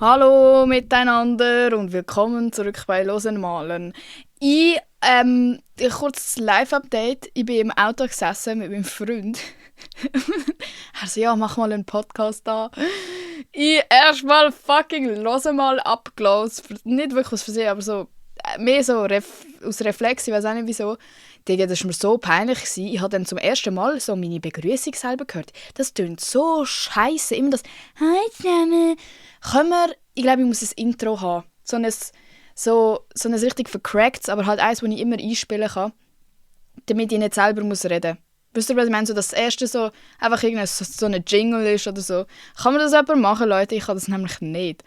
Hallo miteinander und willkommen zurück bei Losenmalen. Kurzes Live-Update. Ich bin im Auto gesessen mit meinem Freund. Er so, ja, mach mal einen Podcast da. Ich erstmal fucking Losenmal abgelassen. Nicht wirklich aus Versehen, aber so, mehr so aus Reflex, ich weiß auch nicht wieso. Digga, das war mir so peinlich gewesen. Ich habe dann zum ersten Mal so meine Begrüßung selber gehört. Das tönt so scheiße. Immer das «Hi zusammen». Ich glaube, ich muss ein Intro haben. So ein richtig vercracktes, aber halt eins, das ich immer einspielen kann, damit ich nicht selber muss reden. Wisst ihr, was ich meine? So, dass das erste so einfach so ein Jingle ist oder so. Kann man das jemand machen, Leute? Ich kann das nämlich nicht.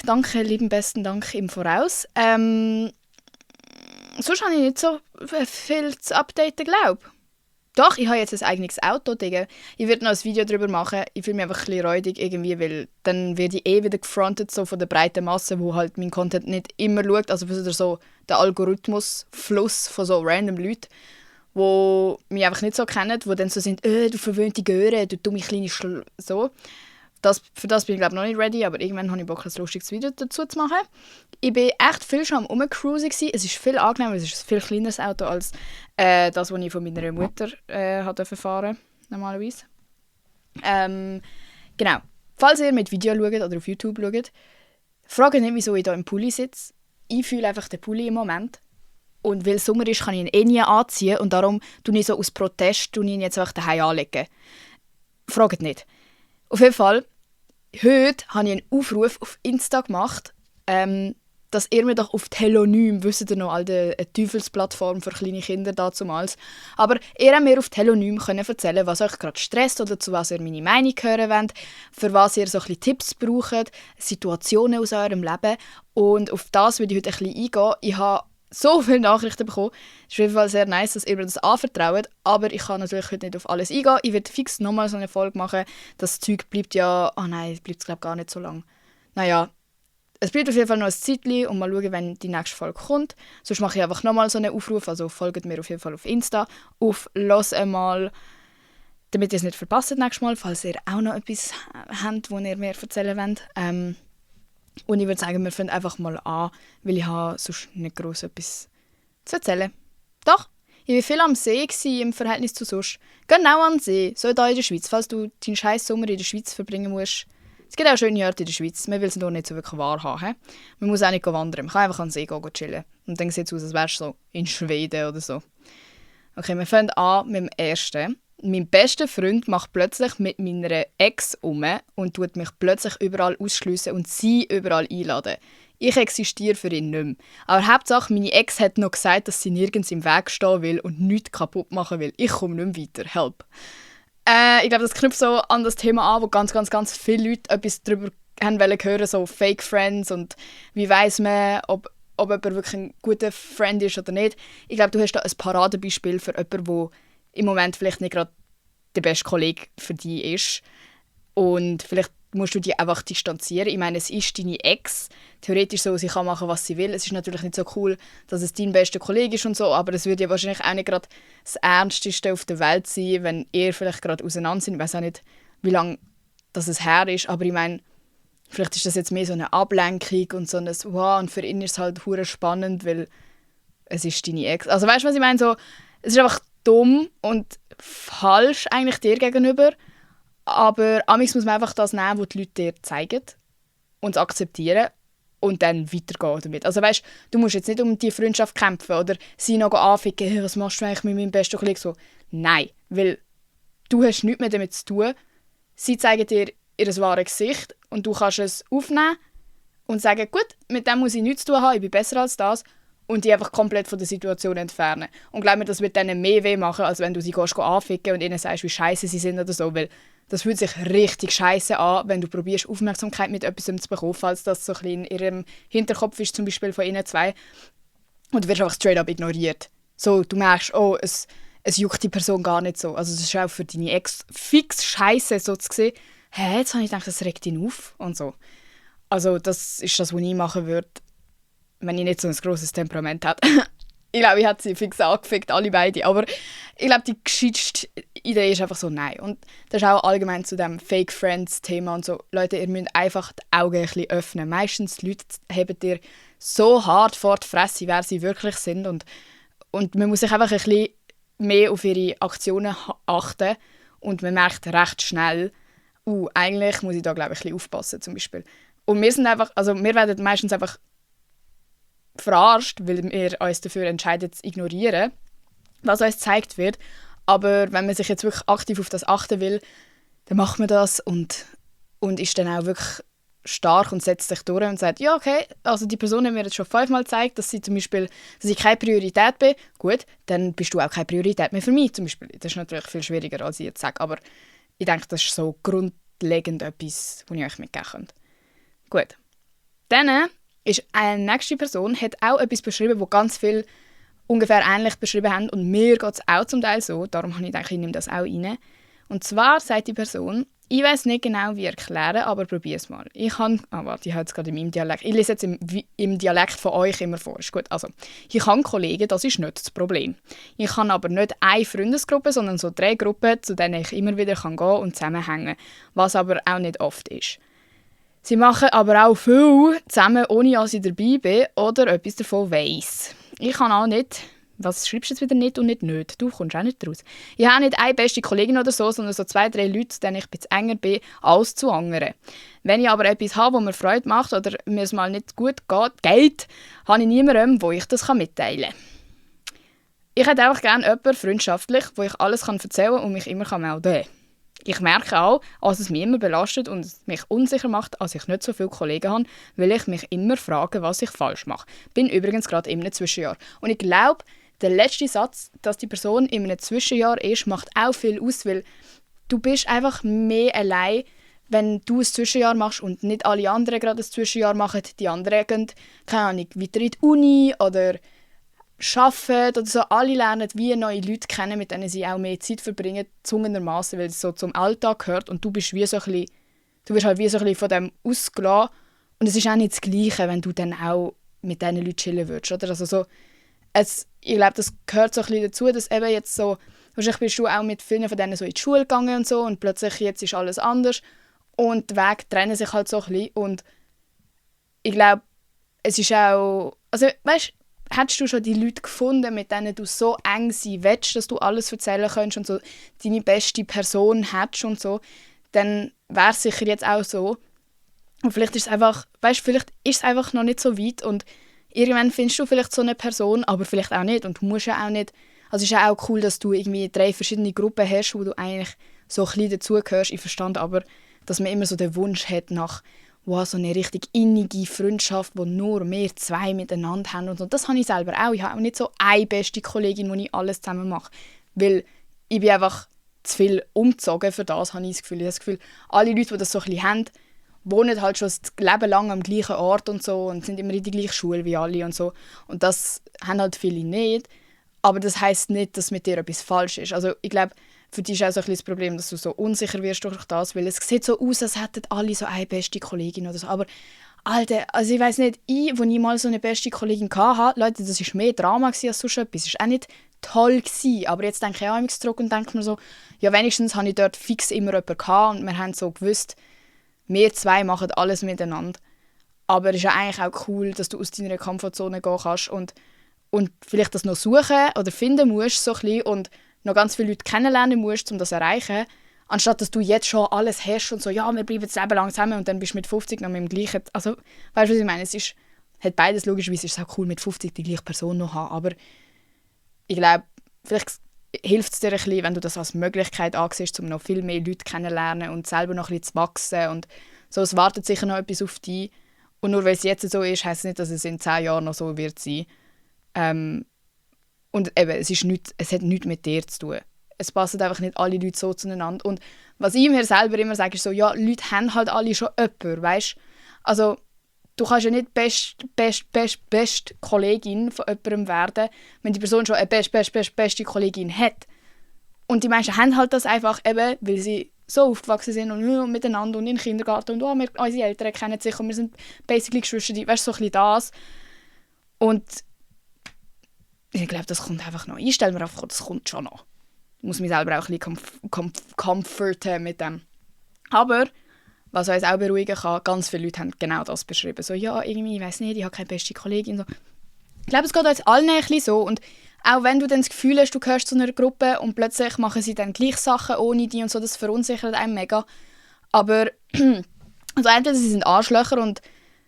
Danke, lieben besten Dank im Voraus. Sonst habe ich nicht so viel zu updaten, glaube ich. Doch, ich habe jetzt ein eigenes Auto, Digga. Ich werde noch ein Video darüber machen. Ich fühle mich einfach ein bisschen räudig irgendwie, weil dann werde ich wieder gefrontet so von der breiten Masse, wo halt mein Content nicht immer schaut. Also so der Algorithmusfluss von so random Leuten, die mich einfach nicht so kennen, die dann so sind, du verwöhnte Göre, du dumme kleine so. Für das bin ich glaube noch nicht ready, aber irgendwann habe ich Bock, ein lustiges Video dazu zu machen. Ich war echt viel schon am Rumcruisen. Es ist viel angenehmer, es ist ein viel kleineres Auto als das, was ich von meiner Mutter fahren normalerweise. Genau. Falls ihr mit Video schaut oder auf YouTube schaut, fragt nicht, wieso ich hier im Pulli sitze. Ich fühle einfach den Pulli im Moment. Und weil es Sommer ist, kann ich ihn eh nie anziehen und darum tue ich so aus Protest ihn jetzt einfach daheim anlegen. Fragt nicht. Auf jeden Fall, heute habe ich einen Aufruf auf Insta gemacht, dass ihr mir doch auf Telonym, wisst ihr noch, eine Teufelsplattform für kleine Kinder damals, aber ihr habt mir auf Telonym können erzählen, was euch gerade stresst oder zu was ihr meine Meinung hören wollt, für was ihr so ein bisschen Tipps braucht, Situationen aus eurem Leben, und auf das würde ich heute ein bisschen eingehen. Ich habe so viele Nachrichten bekommen. Es ist auf jeden Fall sehr nice, dass ihr mir das anvertraut, aber ich kann natürlich heute nicht auf alles eingehen. Ich werde fix nochmal so eine Folge machen. Das Zeug bleibt ja... Oh nein, es bleibt glaube gar nicht so lang. Naja, es bleibt auf jeden Fall noch ein Zeitchen und mal schauen, wenn die nächste Folge kommt. Sonst mache ich einfach nochmal so einen Aufruf, also folgt mir auf jeden Fall auf Insta, auf «Los einmal», damit ihr es nicht verpasst nächstes Mal, falls ihr auch noch etwas habt, wo ihr mir erzählen wollt. Und ich würde sagen, wir fangen einfach mal an, weil ich habe sonst nicht gross etwas zu erzählen. Doch, ich war viel am See im Verhältnis zu sonst. Genau an den See, so hier in der Schweiz, falls du deinen scheiß Sommer in der Schweiz verbringen musst. Es gibt auch schöne Orte in der Schweiz, man will es nur nicht so wirklich wahr haben. He? Man muss auch nicht wandern, man kann einfach an den See gehen chillen. Und dann sieht es aus, als wärst du so in Schweden oder so. Okay, wir fangen an mit dem ersten. Mein bester Freund macht plötzlich mit meiner Ex um und tut mich plötzlich überall ausschliessen und sie überall einladen. Ich existiere für ihn nicht mehr. Aber Hauptsache, meine Ex hat noch gesagt, dass sie nirgends im Weg stehen will und nichts kaputt machen will. Ich komme nicht mehr weiter. Help. Ich glaube, das knüpft so an das Thema an, wo ganz viele Leute etwas darüber haben hören, so Fake Friends und wie weiss man, ob jemand wirklich ein guter Friend ist oder nicht. Ich glaube, du hast da ein Paradebeispiel für jemanden, der im Moment vielleicht nicht gerade der beste Kollege für dich ist. Und vielleicht musst du dich einfach distanzieren. Ich meine, es ist deine Ex. Theoretisch so, sie kann machen, was sie will. Es ist natürlich nicht so cool, dass es dein bester Kollege ist und so, aber es würde ja wahrscheinlich auch nicht gerade das Ernsteste auf der Welt sein, wenn ihr vielleicht gerade auseinander sind. Ich weiß auch nicht, wie lange es her ist, aber ich meine, vielleicht ist das jetzt mehr so eine Ablenkung und so ein «Wow», und für ihn ist es halt hure spannend, weil es ist deine Ex. Also weißt du, was ich meine? So, es ist einfach dumm und falsch eigentlich dir gegenüber, aber amigs muss man einfach das nehmen, was die Leute dir zeigen und es akzeptieren und dann weitergehen damit. Also weißt, du musst jetzt nicht um die Freundschaft kämpfen oder sie noch anficken, hey, was machst du eigentlich mit meinem besten Kollegen? So, nein, weil du hast nichts mehr damit zu tun. Sie zeigen dir ihr wahres Gesicht und du kannst es aufnehmen und sagen, gut, mit dem muss ich nichts zu tun haben, ich bin besser als das, und die einfach komplett von der Situation entfernen. Und glaub mir, das wird denen mehr weh machen, als wenn du sie anficken und ihnen sagst, wie scheiße sie sind oder so, weil das fühlt sich richtig scheiße an, wenn du probierst, Aufmerksamkeit mit etwas zu bekommen, falls das so ein bisschen in ihrem Hinterkopf ist, zum Beispiel von ihnen zwei, und du wirst einfach straight up ignoriert. So, du merkst, oh, es juckt die Person gar nicht so. Also es ist auch für deine Ex fix scheiße, so zu sehen, hä, jetzt habe ich gedacht, das regt ihn auf und so. Also das ist das, was ich machen würde, wenn ich nicht so ein grosses Temperament hätte. Ich glaube, ich habe sie fix angefickt, alle beide. Aber ich glaube, die gescheiteste Idee ist einfach so, nein. Und das ist auch allgemein zu dem Fake-Friends-Thema und so. Leute, ihr müsst einfach die Augen ein bisschen öffnen. Meistens die Leute haben dir so hart vor die Fresse, wer sie wirklich sind. Und man muss sich einfach ein bisschen mehr auf ihre Aktionen achten. Und man merkt recht schnell, eigentlich muss ich da, glaube ich, ein bisschen aufpassen, zum Beispiel. Und wir sind einfach, also wir werden meistens einfach verarscht, weil wir uns dafür entscheiden, zu ignorieren, was uns gezeigt wird. Aber wenn man sich jetzt wirklich aktiv auf das achten will, dann macht man das und ist dann auch wirklich stark und setzt sich durch und sagt, ja, okay, also die Person hat mir jetzt schon 5-mal gezeigt, dass sie zum Beispiel, dass ich keine Priorität bin. Gut, dann bist du auch keine Priorität mehr für mich zum Beispiel. Das ist natürlich viel schwieriger, als ich jetzt sage, aber ich denke, das ist so grundlegend etwas, was ich euch mitgeben könnte. Gut. Dann ist eine nächste Person, hat auch etwas beschrieben, wo ganz viel ungefähr ähnlich beschrieben haben. Und mir geht es auch zum Teil so. Darum habe ich gedacht, ich nehme das auch rein. Und zwar sagt die Person, ich weiß nicht genau, wie erklären, aber probier es mal. Ich habe, warte, ich habe jetzt gerade in meinem Dialekt. Ich lese jetzt im Dialekt von euch immer vor. Ist gut. Also, ich habe Kollegen, das ist nicht das Problem. Ich habe aber nicht eine Freundesgruppe, sondern so 3 Gruppen, zu denen ich immer wieder gehen kann und zusammenhängen. Was aber auch nicht oft ist. Sie machen aber auch viel zusammen, ohne dass ich dabei bin oder etwas davon weiss. Ich kann auch nicht... Was schreibst du jetzt wieder nicht und nicht? Du kommst auch nicht raus. Ich habe nicht eine beste Kollegin oder so, sondern so 2, 3 Leute, zu denen ich ein bisschen enger bin, als zu anderen. Wenn ich aber etwas habe, das mir Freude macht oder mir es mal nicht gut geht, habe ich niemandem, wo ich das mitteilen kann. Ich hätte einfach gerne jemanden, freundschaftlich, wo ich alles erzählen kann und mich immer melden kann. Ich merke auch, dass es mich immer belastet und mich unsicher macht, als ich nicht so viele Kollegen habe, weil ich mich immer frage, was ich falsch mache. Bin übrigens gerade in einem Zwischenjahr. Und ich glaube, der letzte Satz, dass die Person in einem Zwischenjahr ist, macht auch viel aus, weil du bist einfach mehr allein, wenn du ein Zwischenjahr machst und nicht alle anderen gerade ein Zwischenjahr machen. Die anderen gehen, keine Ahnung, weiter in die Uni oder arbeiten oder so. Alle lernen wie neue Leute kennen, mit denen sie auch mehr Zeit verbringen, gezwungenermaßen, weil es so zum Alltag gehört und du bist wie so ein bisschen, du wirst halt wie so ein bisschen von dem ausgelassen. Und es ist auch nicht das Gleiche, wenn du dann auch mit diesen Leuten chillen würdest, oder? Also so, ich glaube, das gehört so ein bisschen dazu, dass eben jetzt so, wahrscheinlich bist du auch mit vielen von denen so in die Schule gegangen und so und plötzlich jetzt ist alles anders und die Wege trennen sich halt so ein bisschen und ich glaube, es ist auch, also weißt, hättest du schon die Leute gefunden, mit denen du so eng sein willst, dass du alles erzählen kannst und so deine beste Person hättest und so, dann wäre es sicher jetzt auch so. Und vielleicht ist es einfach, weißt, vielleicht ist es einfach noch nicht so weit und irgendwann findest du vielleicht so eine Person, aber vielleicht auch nicht. Und du musst ja auch nicht... Also es ist ja auch cool, dass du irgendwie 3 verschiedene Gruppen hast, wo du eigentlich so ein bisschen dazugehörst. Ich verstand aber, dass man immer so den Wunsch hat nach so eine richtig innige Freundschaft, wo nur wir 2 miteinander haben. Und so. Das habe ich selber auch. Ich habe auch nicht so eine beste Kollegin, wo ich alles zusammen mache. Weil ich bin einfach zu viel umgezogen für das, habe ich das Gefühl. Ich habe das Gefühl, alle Leute, die das so ein bisschen haben, wohnen halt schon das Leben lang am gleichen Ort und so und sind immer in die gleiche Schule wie alle und so. Und das haben halt viele nicht. Aber das heisst nicht, dass mit dir etwas falsch ist. Also ich glaube, für dich ist auch so ein bisschen das Problem, dass du so unsicher wirst durch das, weil es sieht so aus, als hätten alle so eine beste Kollegin oder so. Aber Alter, also ich weiss nicht, als ich mal so eine beste Kollegin hatte, Leute, das war mehr Drama als sonst etwas. Es war auch nicht toll gewesen. Aber jetzt denke ich auch immer zurück und denke mir so, ja wenigstens hatte ich dort fix immer jemanden gehabt und wir haben so gewusst, wir 2 machen alles miteinander. Aber es ist ja eigentlich auch cool, dass du aus deiner Komfortzone gehen kannst und vielleicht das noch suchen oder finden musst so ein bisschen, und noch ganz viele Leute kennenlernen musst, um das zu erreichen. Anstatt dass du jetzt schon alles hast und so, ja, wir bleiben das Leben lang zusammen und dann bist du mit 50 noch mit dem gleichen. Also, weißt du, was ich meine? Es ist, hat beides logischerweise ist es auch cool, mit 50 die gleiche Person noch zu haben. Aber ich glaube, vielleicht hilft es dir ein bisschen, wenn du das als Möglichkeit ansiehst, um noch viel mehr Leute kennenzulernen und selber noch ein bisschen zu wachsen. Und so, es wartet sicher noch etwas auf dich. Und nur weil es jetzt so ist, heisst es nicht, dass es in 10 Jahren noch so wird sein. Und eben, es hat nichts mit dir zu tun. Es passen einfach nicht alle Leute so zueinander. Und was ich mir selber immer sage, ist so, ja, Leute haben halt alle schon jemanden, weißt? Also, du kannst ja nicht best Kollegin von jemandem werden, wenn die Person schon eine beste Kollegin hat. Und die Menschen haben halt das einfach eben, weil sie so aufgewachsen sind und miteinander und in den Kindergarten und unsere Eltern kennen sich und wir sind basically Geschwister, weißt du, so ein bisschen das. Und Ich glaube, das kommt einfach noch. Ich stelle mir einfach vor, das kommt schon noch. Ich muss mich selber auch ein bisschen comforten mit dem. Aber, was uns auch beruhigen kann, ganz viele Leute haben genau das beschrieben. So, ja, irgendwie, ich weiss nicht, ich habe keine beste Kollegin. So. Ich glaube, es geht uns allen ein bisschen so. Und auch wenn du dann das Gefühl hast, du gehörst zu einer Gruppe und plötzlich machen sie dann gleich Sachen ohne dich und so, das verunsichert einen mega. Aber, also entweder sie sind Arschlöcher und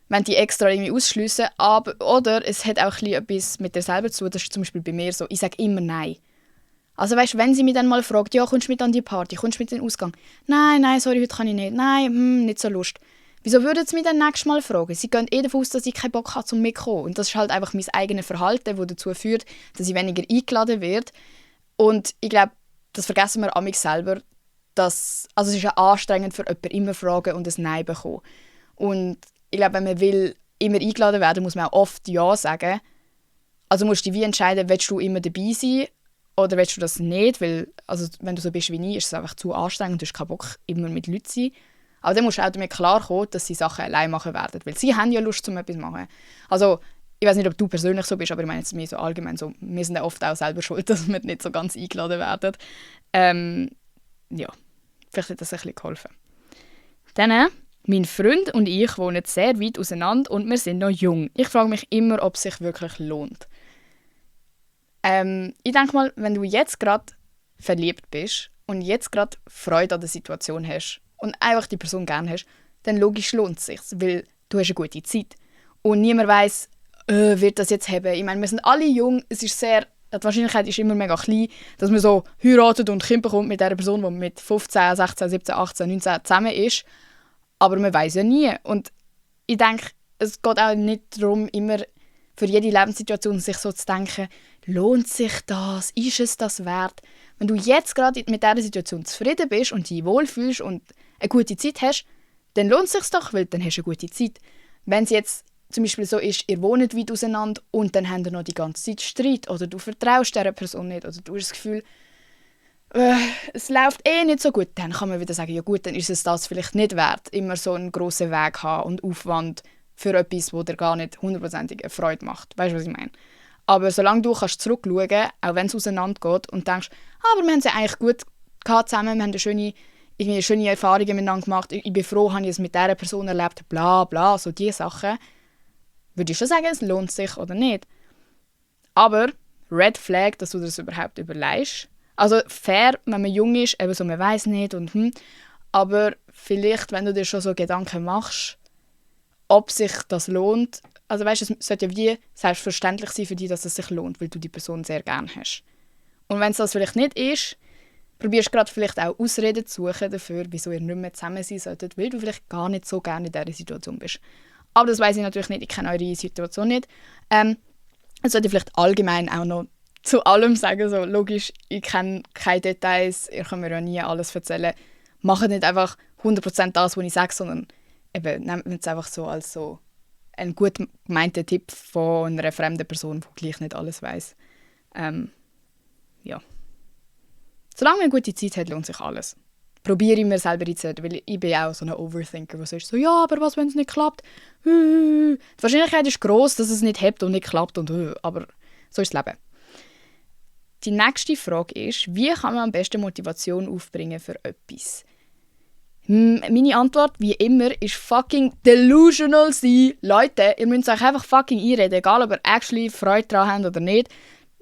wenn die extra irgendwie ausschliessen, oder es hat auch etwas mit dir selber zu tun. Das ist zum Beispiel bei mir so, ich sage immer Nein. Also weißt, wenn sie mich dann mal fragt, ja, kommst du mit an die Party, kommst du mit in den Ausgang? Nein, sorry, heute kann ich nicht. Nein, nicht so Lust. Wieso würden sie mich dann nächstes Mal fragen? Sie gehen davon aus, dass ich keinen Bock habe, zum mitkommen. Und das ist halt einfach mein eigenes Verhalten, das dazu führt, dass ich weniger eingeladen werde. Und ich glaube, das vergessen wir an mich selber, dass, also es ist ja anstrengend für jemanden immer fragen und ein Nein bekommen. Und ich glaube, wenn man will, immer eingeladen werden, muss man auch oft Ja sagen. Also musst du dich wie entscheiden, willst du immer dabei sein oder willst du das nicht? Weil, also wenn du so bist wie ich, ist es einfach zu anstrengend, du hast keinen Bock, immer mit Leuten zu sein. Aber dann musst du auch damit klarkommen, dass sie Sachen allein machen werden. Weil sie haben ja Lust, um etwas zu machen. Also, ich weiß nicht, ob du persönlich so bist, aber ich meine jetzt mehr so allgemein so, wir sind ja oft auch selber schuld, dass wir nicht so ganz eingeladen werden. Ja, vielleicht hat das ein bisschen geholfen. Dann, mein Freund und ich wohnen sehr weit auseinander und wir sind noch jung. Ich frage mich immer, ob es sich wirklich lohnt. Ich denke mal, wenn du jetzt gerade verliebt bist und jetzt gerade Freude an der Situation hast und einfach die Person gerne hast, dann logisch lohnt es sich, weil du hast eine gute Zeit. Und niemand weiss, wird das jetzt haben. Ich meine, wir sind alle jung, es ist sehr, die Wahrscheinlichkeit ist immer mega klein, dass man so heiratet und Kinder bekommt mit der Person, die mit 15, 16, 17, 18, 19 zusammen ist. Aber man weiß ja nie. Und ich denke, es geht auch nicht darum, immer für jede Lebenssituation sich so zu denken, lohnt sich das? Ist es das wert? Wenn du jetzt gerade mit dieser Situation zufrieden bist und dich wohlfühlst und eine gute Zeit hast, dann lohnt es sich doch, weil dann hast du eine gute Zeit. Wenn es jetzt zum Beispiel so ist, ihr wohnt weit auseinander und dann habt ihr noch die ganze Zeit Streit oder du vertraust dieser Person nicht oder du hast das Gefühl, es läuft nicht so gut, dann kann man wieder sagen, ja gut, dann ist es das vielleicht nicht wert, immer so einen grossen Weg haben und Aufwand für etwas, das dir gar nicht hundertprozentig eine Freude macht. Weißt du, was ich meine? Aber solange du kannst zurückschauen, auch wenn es auseinander geht und denkst, aber wir haben es ja eigentlich gut gehabt zusammen, wir haben schöne Erfahrungen miteinander gemacht, ich bin froh, habe ich es mit dieser Person erlebt, bla bla, so diese Sachen, würde ich schon sagen, es lohnt sich oder nicht. Aber Red Flag, dass du das überhaupt überlegst. Also fair, wenn man jung ist, eben so, man weiss nicht und aber vielleicht, wenn du dir schon so Gedanken machst, ob sich das lohnt, also weißt, es sollte ja wie selbstverständlich sein für dich, dass es sich lohnt, weil du die Person sehr gerne hast. Und wenn es das vielleicht nicht ist, probierst du gerade vielleicht auch Ausreden zu suchen dafür, wieso ihr nicht mehr zusammen sein solltet, weil du vielleicht gar nicht so gerne in dieser Situation bist. Aber das weiss ich natürlich nicht, ich kenne eure Situation nicht. Ich sollte vielleicht allgemein auch noch zu allem sagen, so logisch, ich kenne keine Details, ihr könnt mir ja nie alles erzählen. Macht nicht einfach 100% das, was ich sage, sondern eben, nehmt es einfach so als so einen gut gemeinten Tipp von einer fremden Person, die gleich nicht alles weiss. Ja. Solange man eine gute Zeit hat, lohnt sich alles. Probiere ich mir selber einzureden, weil ich bin auch so ein Overthinker, der sagt so, ja, aber was, wenn es nicht klappt? Die Wahrscheinlichkeit ist gross, dass es nicht hebt und nicht klappt, aber so ist das Leben. Die nächste Frage ist, wie kann man am besten Motivation aufbringen für etwas? Meine Antwort, wie immer, ist fucking delusional sein. Leute, ihr müsst euch einfach fucking einreden, egal ob ihr actually Freude daran habt oder nicht.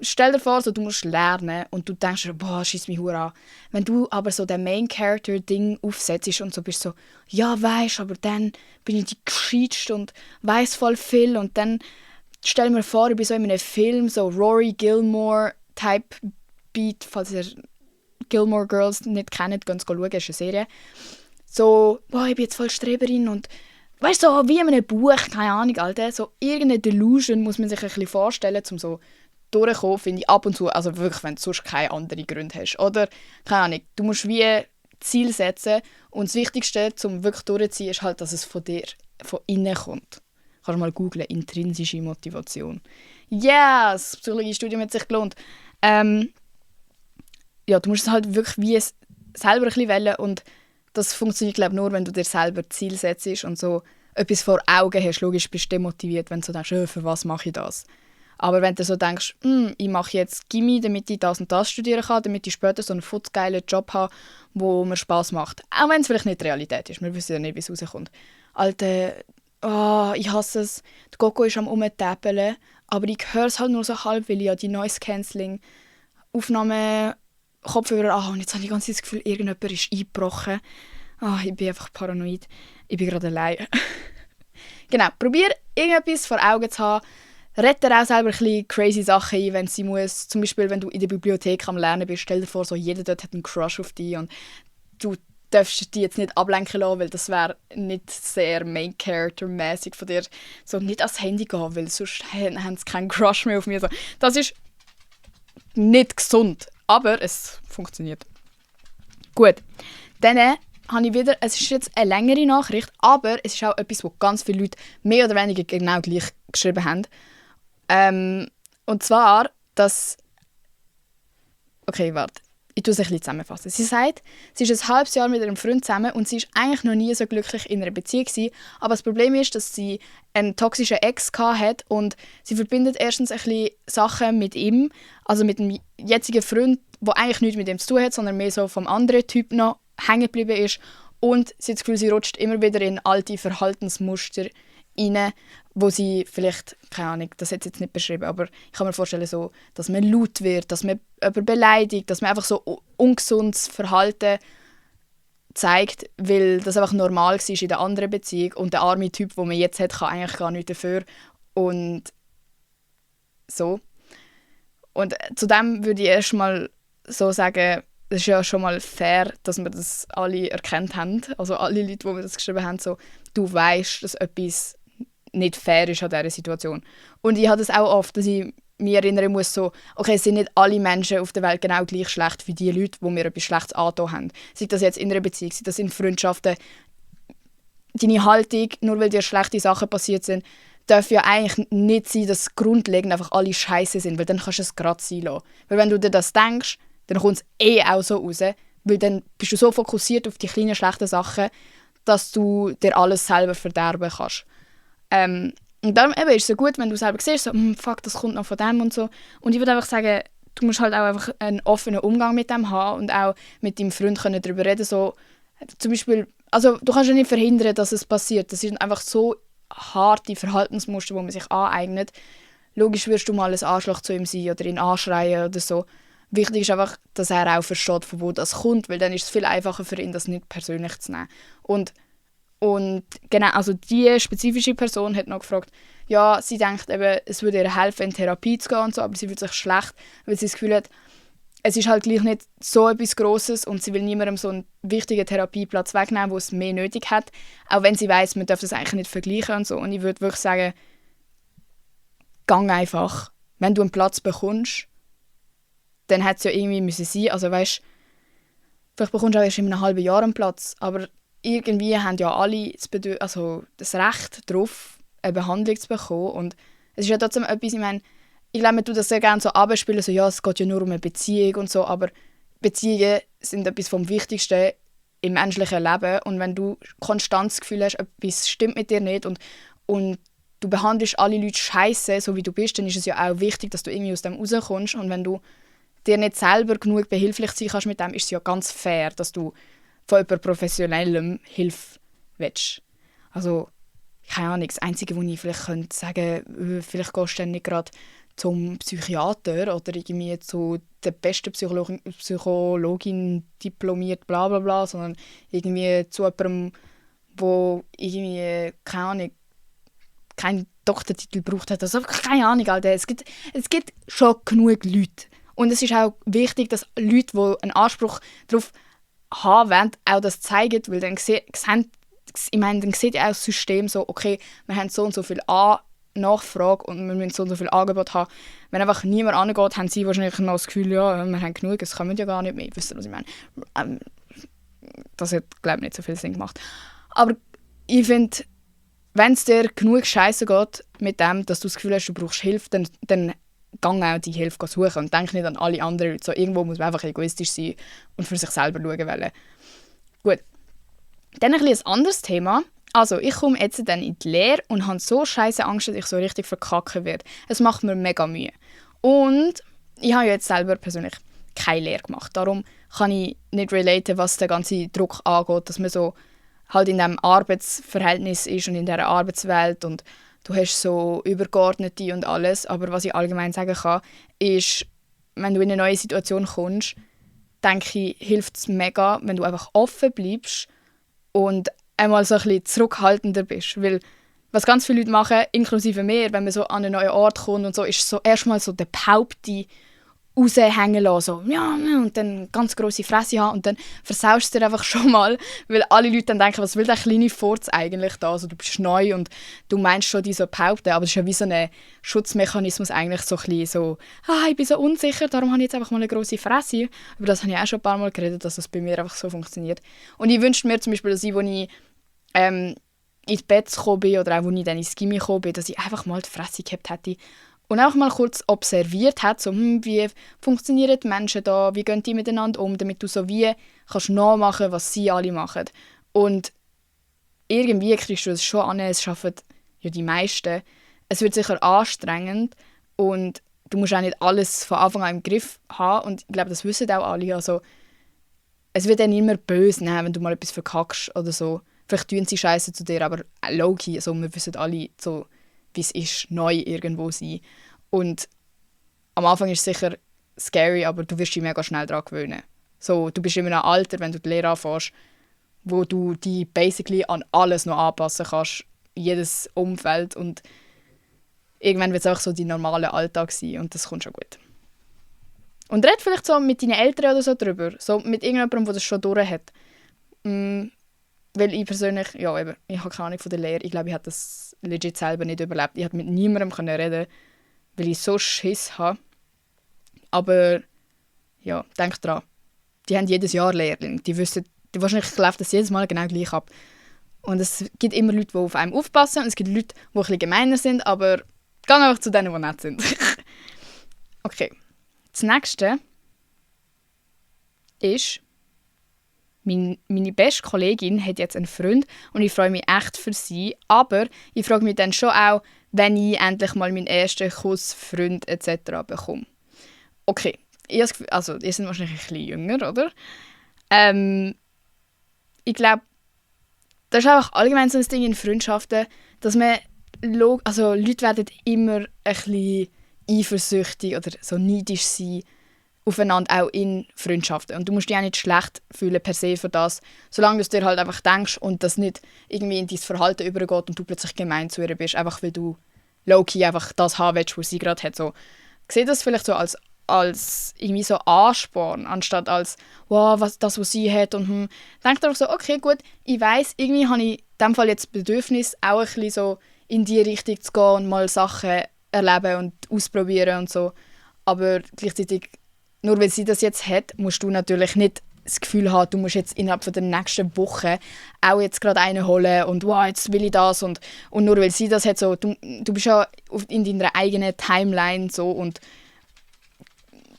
Stell dir vor, so, du musst lernen und du denkst, boah, schiss mich hure an. Wenn du aber so den Main-Character-Ding aufsetzt und so bist so, ja, weisst, aber dann bin ich die Gescheitste und weiss voll viel und dann stell mir vor, ich bin so in einem Film, so Rory Gilmore-Type Beat, falls ihr Gilmore Girls nicht kennt, könnt ihr schauen, das ist eine Serie. So, boah, ich bin jetzt voll Streberin und weißt du, so wie in einem Buch, keine Ahnung, Alter, so irgendeine Delusion muss man sich ein bisschen vorstellen, um so durchkommen, finde ich ab und zu, also wirklich, wenn du sonst keine anderen Gründe hast. Oder, keine Ahnung, du musst wie Ziel setzen und das Wichtigste, um wirklich durchzuziehen, ist halt, dass es von dir, von innen kommt. Kannst du mal googlen, intrinsische Motivation. Ja, das Psychologiestudium hat sich gelohnt. Ja, du musst es halt wirklich wie selber ein bisschen wählen und das funktioniert, glaube ich, nur, wenn du dir selber Ziel setzt und so etwas vor Augen hast. Logisch bist du demotiviert, wenn du so denkst, für was mache ich das? Aber wenn du so denkst, ich mache jetzt Gymi, damit ich das und das studieren kann, damit ich später so einen futzgeilen Job habe, wo mir Spass macht. Auch wenn es vielleicht nicht die Realität ist. Wir wissen ja nicht, wie es rauskommt. Alter, ich hasse es. Die Coco ist am Rumtäppeln, aber ich höre es halt nur so halb, weil ich ja die Noise-Cancelling-Aufnahme Kopfhörer an und jetzt habe ich ganz das Gefühl, irgendjemand ist eingebrochen. Ich bin einfach paranoid. Ich bin gerade allein. Genau, probier irgendetwas vor Augen zu haben. Red dir auch selber ein bisschen crazy Sachen ein, wenn sie muss. Zum Beispiel, wenn du in der Bibliothek am Lernen bist, stell dir vor, so jeder dort hat einen Crush auf dich und du darfst dich jetzt nicht ablenken lassen, weil das wäre nicht sehr Main-Character-mäßig von dir. So nicht ans Handy gehen, weil sonst haben sie keinen Crush mehr auf mir. So, das ist nicht gesund, aber es funktioniert. Gut, dann habe ich wieder, es ist jetzt eine längere Nachricht, aber es ist auch etwas, wo ganz viele Leute mehr oder weniger genau gleich geschrieben haben. Und zwar, dass... Okay, warte. Ich tue es ein bisschen zusammenfassen. Sie sagt, sie ist ein halbes Jahr mit ihrem Freund zusammen und sie ist eigentlich noch nie so glücklich in einer Beziehung gewesen. Aber das Problem ist, dass sie einen toxischen Ex hat und sie verbindet erstens ein bisschen Sachen mit ihm, also mit dem jetzigen Freund, der eigentlich nichts mit ihm zu tun hat, sondern mehr so vom anderen Typ noch hängen geblieben ist. Und sie hat das Gefühl, sie rutscht immer wieder in alte Verhaltensmuster rein, wo sie vielleicht, keine Ahnung, das hat sie jetzt nicht beschrieben, aber ich kann mir vorstellen, so, dass man laut wird, dass man jemanden beleidigt, dass man einfach so ungesundes Verhalten zeigt, weil das einfach normal war in der anderen Beziehung und der arme Typ, den man jetzt hat, kann eigentlich gar nichts dafür und so. Und zu dem würde ich erst mal so sagen, es ist ja schon mal fair, dass wir das alle erkannt haben, also alle Leute, die mir das geschrieben haben, so, du weißt, dass etwas nicht fair ist an dieser Situation. Und ich habe das auch oft, dass ich mich erinnern muss, so, okay, es sind nicht alle Menschen auf der Welt genau gleich schlecht wie die Leute, die mir etwas Schlechtes angetan haben. Sei das jetzt in einer Beziehung, sei das in Freundschaften. Deine Haltung, nur weil dir schlechte Sachen passiert sind, darf ja eigentlich nicht sein, dass grundlegend einfach alle scheiße sind, weil dann kannst du es gerade sein lassen. Weil wenn du dir das denkst, dann kommt es auch so raus, weil dann bist du so fokussiert auf die kleinen schlechten Sachen, dass du dir alles selber verderben kannst. Und darum eben ist es so gut, wenn du selber siehst, so, fuck, das kommt noch von dem und so. Und ich würde einfach sagen, du musst halt auch einfach einen offenen Umgang mit dem haben und auch mit deinem Freund können darüber reden. So, zum Beispiel, also du kannst ja nicht verhindern, dass es passiert. Das sind einfach so harte Verhaltensmuster, die man sich aneignet. Logisch wirst du mal ein Arschloch zu ihm sein oder ihn anschreien oder so. Wichtig ist einfach, dass er auch versteht, von wo das kommt, weil dann ist es viel einfacher für ihn, das nicht persönlich zu nehmen. Und genau, also die spezifische Person hat noch gefragt, ja, sie denkt eben, es würde ihr helfen, in Therapie zu gehen und so, aber sie fühlt sich schlecht, weil sie das Gefühl hat, es ist halt gleich nicht so etwas Grosses und sie will niemandem so einen wichtigen Therapieplatz wegnehmen, wo es mehr nötig hat, auch wenn sie weiss, man darf das eigentlich nicht vergleichen und so. Und ich würde wirklich sagen, gang einfach. Wenn du einen Platz bekommst, dann hätte es ja irgendwie müssen sein. Also weißt, vielleicht bekommst du auch erst in einem halben Jahr einen Platz, aber irgendwie haben ja alle das Recht darauf, eine Behandlung zu bekommen. Und es ist ja trotzdem etwas, ich glaube, man tut das sehr gerne so abspielen, so, ja, es geht ja nur um eine Beziehung und so, aber Beziehungen sind etwas vom Wichtigsten im menschlichen Leben. Und wenn du konstant das Gefühl hast, etwas stimmt mit dir nicht und du behandelst alle Leute scheiße, so wie du bist, dann ist es ja auch wichtig, dass du irgendwie aus dem rauskommst. Und wenn du dir nicht selber genug behilflich sein kannst mit dem, ist es ja ganz fair, dass du von jemandem Professionellem Hilfe willst. Also, keine Ahnung, das Einzige, was ich vielleicht könnte sagen, vielleicht gehst du dann nicht gerade zum Psychiater oder irgendwie zu der besten Psychologin diplomiert, bla bla bla, sondern irgendwie zu jemandem, der irgendwie, keine Ahnung, keinen Doktortitel gebraucht hat. Also, keine Ahnung, Alter. Es gibt schon genug Leute. Und es ist auch wichtig, dass Leute, die einen Anspruch darauf haben wollen, auch das zeigen, weil dann dann sieht ja auch das System so, okay, wir haben so und so viel Nachfrage und wir müssen so und so viel Angebot haben. Wenn einfach niemand angeht, haben sie wahrscheinlich noch das Gefühl, ja, wir haben genug, es kommen ja gar nicht mehr. Wisst ihr, was ich meine? Das hat, glaube ich, nicht so viel Sinn gemacht. Aber ich finde, wenn es dir genug Scheiße geht mit dem, dass du das Gefühl hast, du brauchst Hilfe, dann gang auch die Hilfe suchen und denk nicht an alle anderen Leute. So, irgendwo muss man einfach egoistisch sein und für sich selber schauen wollen. Gut. Dann ein anderes Thema. Also, ich komme jetzt dann in die Lehre und habe so scheiße Angst, dass ich so richtig verkacken werde. Es macht mir mega Mühe. Und ich habe ja jetzt selber persönlich keine Lehre gemacht. Darum kann ich nicht relaten, was den ganzen Druck angeht, dass man so halt in diesem Arbeitsverhältnis ist und in dieser Arbeitswelt und du hast so Übergeordnete und alles. Aber was ich allgemein sagen kann, ist, wenn du in eine neue Situation kommst, denke ich, hilft es mega, wenn du einfach offen bleibst und einmal so ein bisschen zurückhaltender bist. Weil was ganz viele Leute machen, inklusive mir, wenn man so an einen neuen Ort kommt und so, ist so erstmal so der Behauptung raushängen lassen, so, ja, und dann ganz grosse Fresse haben und dann versaust du dir einfach schon mal, weil alle Leute dann denken, was will der kleine Furz eigentlich da, also du bist neu und du meinst schon, die so behaupten, aber es ist ja wie so ein Schutzmechanismus eigentlich so ein bisschen so, ich bin so unsicher, darum habe ich jetzt einfach mal eine grosse Fresse. Über das habe ich auch schon ein paar Mal geredet, dass das bei mir einfach so funktioniert. Und ich wünschte mir zum Beispiel, dass ich, als ich ins Bett gekommen bin oder auch als ich dann ins Gymi gekommen bin, dass ich einfach mal die Fresse gehabt hätte und auch mal kurz observiert hat, so, wie funktionieren die Menschen da, wie gehen die miteinander um, damit du so wie kannst nachmachen, was sie alle machen. Und irgendwie kriegst du es schon an, es schaffen ja die meisten. Es wird sicher anstrengend und du musst auch nicht alles von Anfang an im Griff haben und ich glaube, das wissen auch alle. Also, es wird dann immer böse nehmen, wenn du mal etwas verkackst oder so. Vielleicht tun sie Scheiße zu dir, aber low-key, also wir wissen alle so, wie es ist, neu irgendwo sein. Und am Anfang ist es sicher scary, aber du wirst dich mega schnell daran gewöhnen. So, du bist in einem Alter, wenn du die Lehre anfängst, wo du dich basically an alles noch anpassen kannst, jedes Umfeld. Und irgendwann wird es auch so dein normaler Alltag sein und das kommt schon gut. Und red vielleicht so mit deinen Eltern oder so drüber, so mit irgendjemandem, der das schon durch hat. Weil ich persönlich, ja eben, ich habe keine Ahnung von der Lehre. Ich glaube, ich habe das legit selber nicht überlebt. Ich konnte mit niemandem reden, weil ich so Schiss habe. Aber ja, denk dran. Die haben jedes Jahr Lehrlinge. Die wissen, wahrscheinlich läuft das jedes Mal genau gleich ab. Und es gibt immer Leute, die auf einem aufpassen. Und es gibt Leute, die ein bisschen gemeiner sind, aber geh einfach zu denen, die nett sind. Okay. Das nächste ist, meine beste Kollegin hat jetzt einen Freund und ich freue mich echt für sie, aber ich frage mich dann schon auch, wenn ich endlich mal meinen ersten Kuss, Freund etc. bekomme. Okay, ihr seid wahrscheinlich ein bisschen jünger, oder? Ich glaube, das ist einfach allgemein so ein Ding in Freundschaften, dass man, Leute werden immer ein bisschen eifersüchtig oder so neidisch sein aufeinander, auch in Freundschaften. Und du musst dich auch nicht schlecht fühlen per se für das, solange du es dir halt einfach denkst und das nicht irgendwie in dein Verhalten übergeht und du plötzlich gemein zu ihr bist, einfach weil du low-key einfach das haben willst, was sie gerade hat. So, sehe das vielleicht so als irgendwie so Ansporn, anstatt als wow, was sie hat und denk dir einfach so, okay, gut, ich weiss, irgendwie habe ich in diesem Fall jetzt das Bedürfnis, auch ein bisschen so in die Richtung zu gehen und mal Sachen erleben und ausprobieren und so. Aber gleichzeitig, nur weil sie das jetzt hat, musst du natürlich nicht das Gefühl haben, du musst jetzt innerhalb der nächsten Woche auch jetzt gerade einen holen und wow, jetzt will ich das und nur weil sie das hat, so, du bist ja in deiner eigenen Timeline so und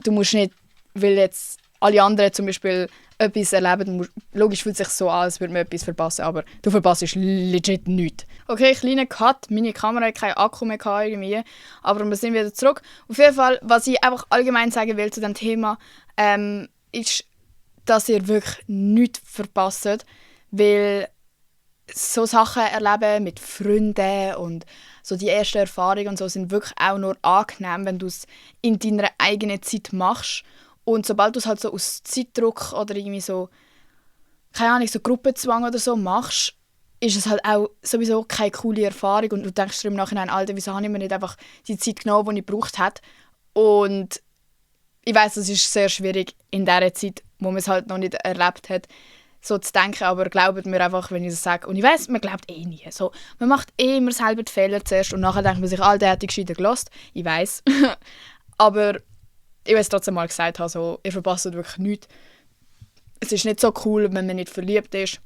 du musst nicht, weil jetzt alle anderen zum Beispiel etwas erleben, logisch fühlt es sich so an, als würde man etwas verpassen, aber du verpasst legit nichts. Okay, kleiner Cut, meine Kamera hat keinen Akku mehr irgendwie, aber wir sind wieder zurück. Auf jeden Fall, was ich einfach allgemein sagen will zu diesem Thema, ist, dass ihr wirklich nichts verpasst, weil so Sachen erleben mit Freunden und so die ersten Erfahrungen und so sind wirklich auch nur angenehm, wenn du es in deiner eigenen Zeit machst. Und sobald du es halt so aus Zeitdruck oder irgendwie so, keine Ahnung, so Gruppenzwang oder so machst, ist es halt auch sowieso keine coole Erfahrung und du denkst dir im Nachhinein, Alter, wieso habe ich mir nicht einfach die Zeit genommen, die ich gebraucht habe. Und ich weiss, es ist sehr schwierig in dieser Zeit, wo man es halt noch nicht erlebt hat, so zu denken, aber glaubt mir einfach, wenn ich das sage. Und ich weiss, man glaubt eh nie. So, man macht eh immer selber die Fehler zuerst und nachher denkt man sich, Alter, hätte ich gescheiter gelassen. Ich weiss. Aber ich will es trotzdem mal gesagt haben, so, ihr verpasst wirklich nichts. Es ist nicht so cool, wenn man nicht verliebt ist.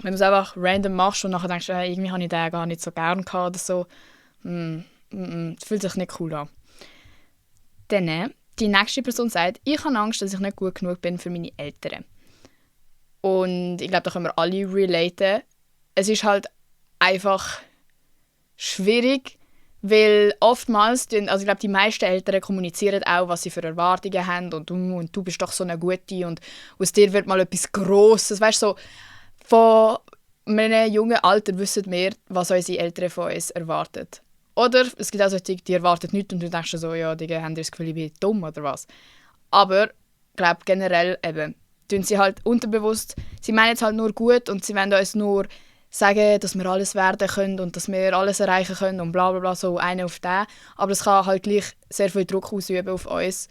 Wenn du es einfach random machst und nachher denkst, irgendwie habe ich den gar nicht so gern gehabt oder so. Das fühlt sich nicht cool an. Dann, die nächste Person sagt, ich habe Angst, dass ich nicht gut genug bin für meine Eltern. Und ich glaube, da können wir alle relaten. Es ist halt einfach schwierig, weil oftmals, also ich glaube, die meisten Eltern kommunizieren auch, was sie für Erwartungen haben und du bist doch so eine Gute und aus dir wird mal etwas Grosses. Weißt du, so, von einem jungen Alter wissen wir, was unsere Eltern von uns erwarten. Oder es gibt auch solche, die erwarten nichts und du denkst so, ja, die haben das Gefühl, ich bin dumm oder was. Aber ich glaube generell eben, tun sie halt unterbewusst, sie meinen es halt nur gut und sie wollen uns nur sagen, dass wir alles werden können und dass wir alles erreichen können und bla bla bla, so einer auf den. Aber es kann halt gleich sehr viel Druck ausüben auf uns.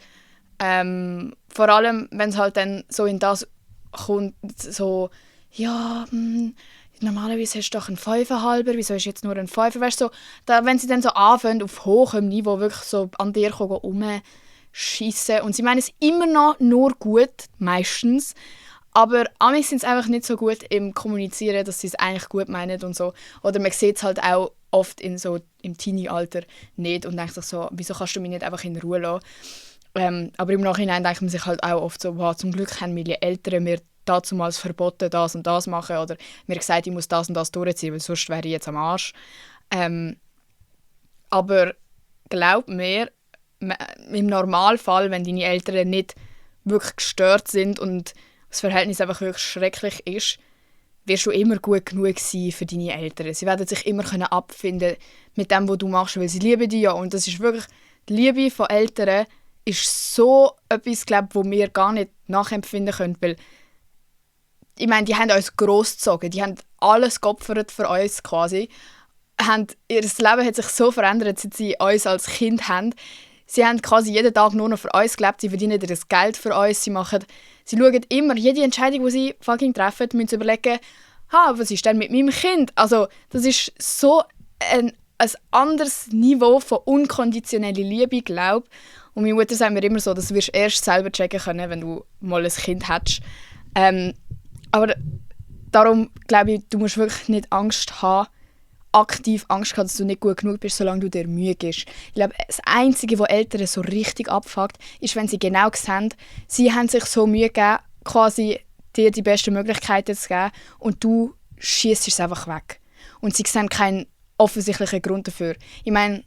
Vor allem, wenn es halt dann so in das kommt, so, ja, normalerweise hast du doch einen 5,5, wieso ist jetzt nur ein 5? Weißt du, so, wenn sie dann so anfangen, auf hohem Niveau wirklich so an dir rumschiessen und sie meinen es immer noch nur gut, meistens. Aber amigs sind sie einfach nicht so gut im Kommunizieren, dass sie es eigentlich gut meinen und so. Oder man sieht es halt auch oft im Teenie-Alter nicht und denkt sich so, wieso kannst du mich nicht einfach in Ruhe lassen? Aber im Nachhinein denkt man sich halt auch oft so, wow, zum Glück haben meine Eltern mir damals verboten, das und das machen oder mir gesagt, ich muss das und das durchziehen, weil sonst wäre ich jetzt am Arsch. Aber glaub mir, im Normalfall, wenn deine Eltern nicht wirklich gestört sind und das Verhältnis einfach wirklich schrecklich ist, wirst du immer gut genug sein für deine Eltern. Sie werden sich immer abfinden mit dem, was du machst, weil sie lieben dich ja. Und das ist wirklich, die Liebe von Eltern ist so etwas, glaube ich, wo wir gar nicht nachempfinden können, weil ich meine, die haben uns grossgezogen, die haben alles geopfert für uns quasi. Ihr Leben hat sich so verändert, seit sie uns als Kind haben. Sie haben quasi jeden Tag nur noch für uns gelebt, sie verdienen das Geld für uns, sie schauen immer, jede Entscheidung, die sie fucking treffen, müssen sie überlegen, was ist denn mit meinem Kind? Also das ist so ein anderes Niveau von unkonditioneller Liebe, glaube ich. Und meine Mutter sagt mir immer so, dass du erst selber checken können, wenn du mal ein Kind hättest. Aber darum glaube ich, du musst wirklich nicht Angst haben, aktiv Angst haben, dass du nicht gut genug bist, solange du dir Mühe gibst. Ich glaube, das Einzige, was Eltern so richtig abfuckt, ist, wenn sie genau sehen, sie haben sich so Mühe gegeben, quasi dir die besten Möglichkeiten zu geben und du schiessest es einfach weg. Und sie sehen keinen offensichtlichen Grund dafür. Ich meine,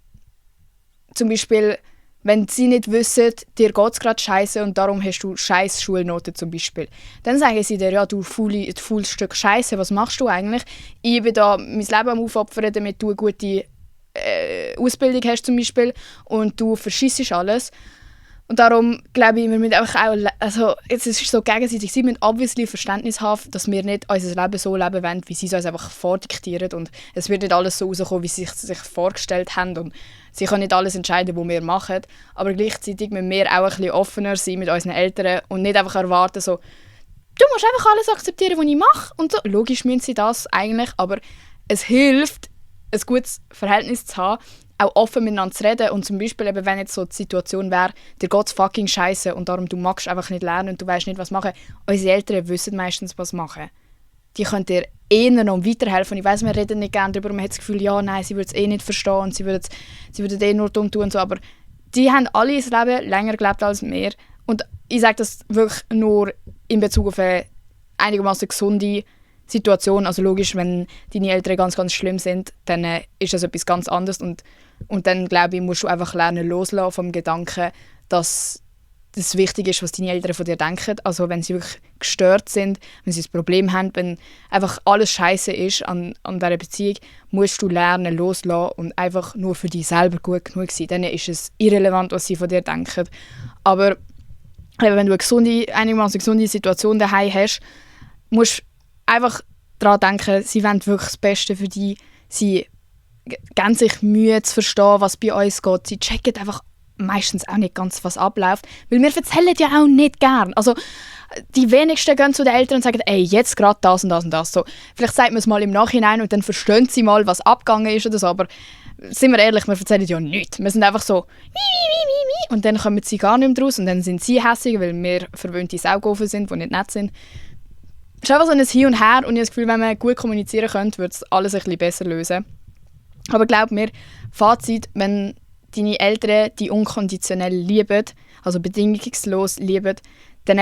zum Beispiel, wenn sie nicht wissen, dir geht es gerade scheiße und darum hast du scheiß Schulnoten zum Beispiel, dann sagen sie dir, ja, du faules Stück Scheiße, was machst du eigentlich? Ich bin da mein Leben am Aufopfern, damit du eine gute Ausbildung hast zum Beispiel und du verschissest alles. Und darum glaube ich, wir müssen einfach auch, also jetzt ist es so gegenseitig, sie müssen obviously Verständnis haben, dass wir nicht unser Leben so leben wollen, wie sie es uns einfach vordiktieren und es wird nicht alles so rauskommen, wie sie sich vorgestellt haben und sie können nicht alles entscheiden, was wir machen, aber gleichzeitig müssen wir auch ein bisschen offener sein mit unseren Eltern und nicht einfach erwarten, so, du musst einfach alles akzeptieren, was ich mache und so. Logisch müssen sie das eigentlich, aber es hilft, ein gutes Verhältnis zu haben, auch offen miteinander zu reden und zum Beispiel, eben, wenn jetzt so die Situation wäre, dir geht es fucking scheiße und darum du magst einfach nicht lernen und du weißt nicht, was machen. Unsere Eltern wissen meistens, was machen. Die können dir eher noch weiterhelfen. Ich weiss, wir reden nicht gerne darüber, man hat das Gefühl, ja, nein, sie würden es eh nicht verstehen und sie würden eh nur dumm tun und so, aber die haben alle ihr Leben länger gelebt als wir und ich sage das wirklich nur in Bezug auf eine einigermaßen gesunde Situation. Also logisch, wenn deine Eltern ganz, ganz schlimm sind, dann ist das etwas ganz anderes und dann, glaube ich, musst du einfach lernen loslassen vom Gedanken, dass das wichtig ist, was deine Eltern von dir denken. Also wenn sie wirklich gestört sind, wenn sie ein Problem haben, wenn einfach alles scheiße ist an dieser Beziehung, musst du lernen loslassen und einfach nur für dich selber gut genug sein. Dann ist es irrelevant, was sie von dir denken. Aber wenn du eine einigermaßen gesunde Situation daheim hast, musst du einfach daran denken, sie wollen wirklich das Beste für dich. Sie geben sich Mühe zu verstehen, was bei uns geht. Sie checken einfach meistens auch nicht ganz, was abläuft. Weil wir erzählen ja auch nicht gern. Also die wenigsten gehen zu den Eltern und sagen, ey, jetzt gerade das und das und das. So, vielleicht sagt man es mal im Nachhinein und dann verstehen sie mal, was abgegangen ist oder so. Aber sind wir ehrlich, wir erzählen ja nichts. Wir sind einfach so und dann kommen sie gar nicht mehr raus und dann sind sie hässig, weil wir verwöhnte Saugofen sind, die nicht nett sind. Es ist einfach so ein Hin und Her und ich habe das Gefühl, wenn man gut kommunizieren könnte, würde es alles ein bisschen besser lösen. Aber glaub mir, Fazit, wenn deine Eltern dich unkonditionell lieben, also bedingungslos lieben, dann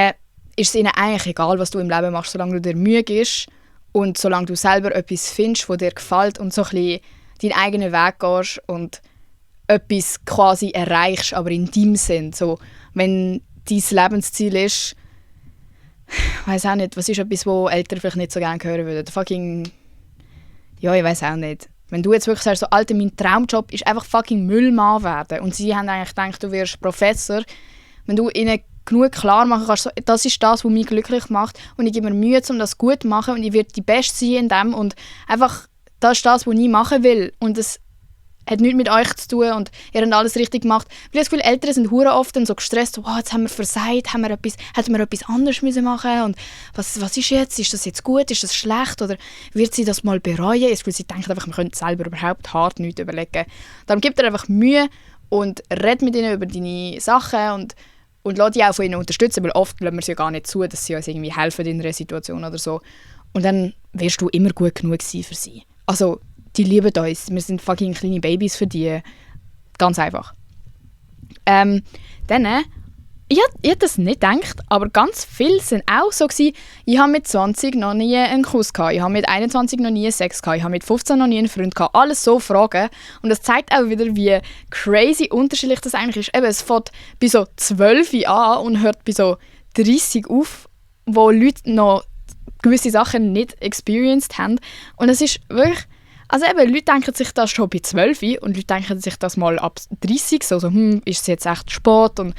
ist es ihnen eigentlich egal, was du im Leben machst, solange du dir Mühe gibst Und solange du selber etwas findest, was dir gefällt und so ein bisschen deinen eigenen Weg gehst und etwas quasi erreichst, aber in deinem Sinn. So, wenn dein Lebensziel ist, ich weiss auch nicht, was ist etwas, was Eltern vielleicht nicht so gerne hören würden. Fucking, ja, ich weiss auch nicht. Wenn du jetzt wirklich sagst, so, Alter, mein Traumjob ist einfach fucking Müllmann werden und sie haben eigentlich gedacht, du wirst Professor, wenn du ihnen genug klar machen kannst, so, das ist das, was mich glücklich macht und ich gebe mir Mühe, um das gut zu machen und ich werde die Beste sein in dem und einfach, das ist das, was ich machen will und es hat nichts mit euch zu tun und ihr habt alles richtig gemacht. Weil ich das Gefühl, Eltern sind hure oft dann so gestresst, so, wow, jetzt haben wir versagt, hätten wir etwas anderes müssen machen und was ist jetzt? Ist das jetzt gut? Ist das schlecht? Oder wird sie das mal bereuen? Ich Gefühl, sie denken einfach, wir können selber überhaupt hart nichts überlegen. Darum gib dir einfach Mühe und red mit ihnen über deine Sachen und lass dich auch von ihnen unterstützen, weil oft lassen wir sie ja gar nicht zu, dass sie uns irgendwie helfen in einer Situation oder so. Und dann wirst du immer gut genug sein für sie. Also, die lieben uns. Wir sind fucking kleine Babys für die. Ganz einfach. Dann, ich hätte das nicht gedacht, aber ganz viele sind auch so gewesen. Ich habe mit 20 noch nie einen Kuss gehabt. Ich habe mit 21 noch nie einen Sex gehabt. Ich habe mit 15 noch nie einen Freund gehabt. Alles so Fragen. Und das zeigt auch wieder, wie crazy unterschiedlich das eigentlich ist. Eben, es fängt bei so 12 an und hört bei so 30 auf, wo Leute noch gewisse Sachen nicht experienced haben. Und es ist wirklich... Also eben, Leute denken sich das schon bei 12 und Leute denken sich das mal ab 30, so ist es jetzt echt spät? Und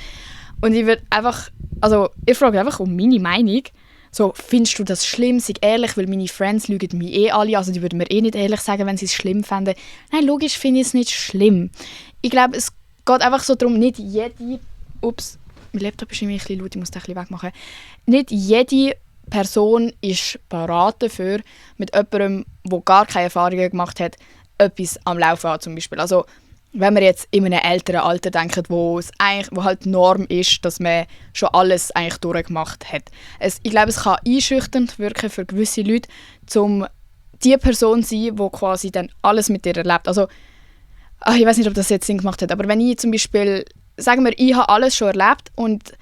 ich würde einfach, also ich frage einfach um meine Meinung, so, findest du das schlimm, sei ehrlich, weil meine Friends lügen mich alle, also die würden mir nicht ehrlich sagen, wenn sie es schlimm fänden. Nein, logisch finde ich es nicht schlimm. Ich glaube, es geht einfach so darum, nicht jede, ups, mein Laptop ist irgendwie ein bisschen laut, ich muss den ein bisschen wegmachen, nicht jede Person ist parat dafür, mit jemandem, der gar keine Erfahrungen gemacht hat, etwas am Laufen hat zum Beispiel. Also, wenn wir jetzt in einem älteren Alter denken, wo halt Norm ist, dass man schon alles eigentlich durchgemacht hat. Ich glaube, es kann einschüchternd wirken für gewisse Leute, um die Person zu sein, die quasi dann alles mit dir erlebt. Also, ich weiß nicht, ob das jetzt Sinn gemacht hat, aber wenn ich zum Beispiel, sagen wir, ich habe alles schon erlebt und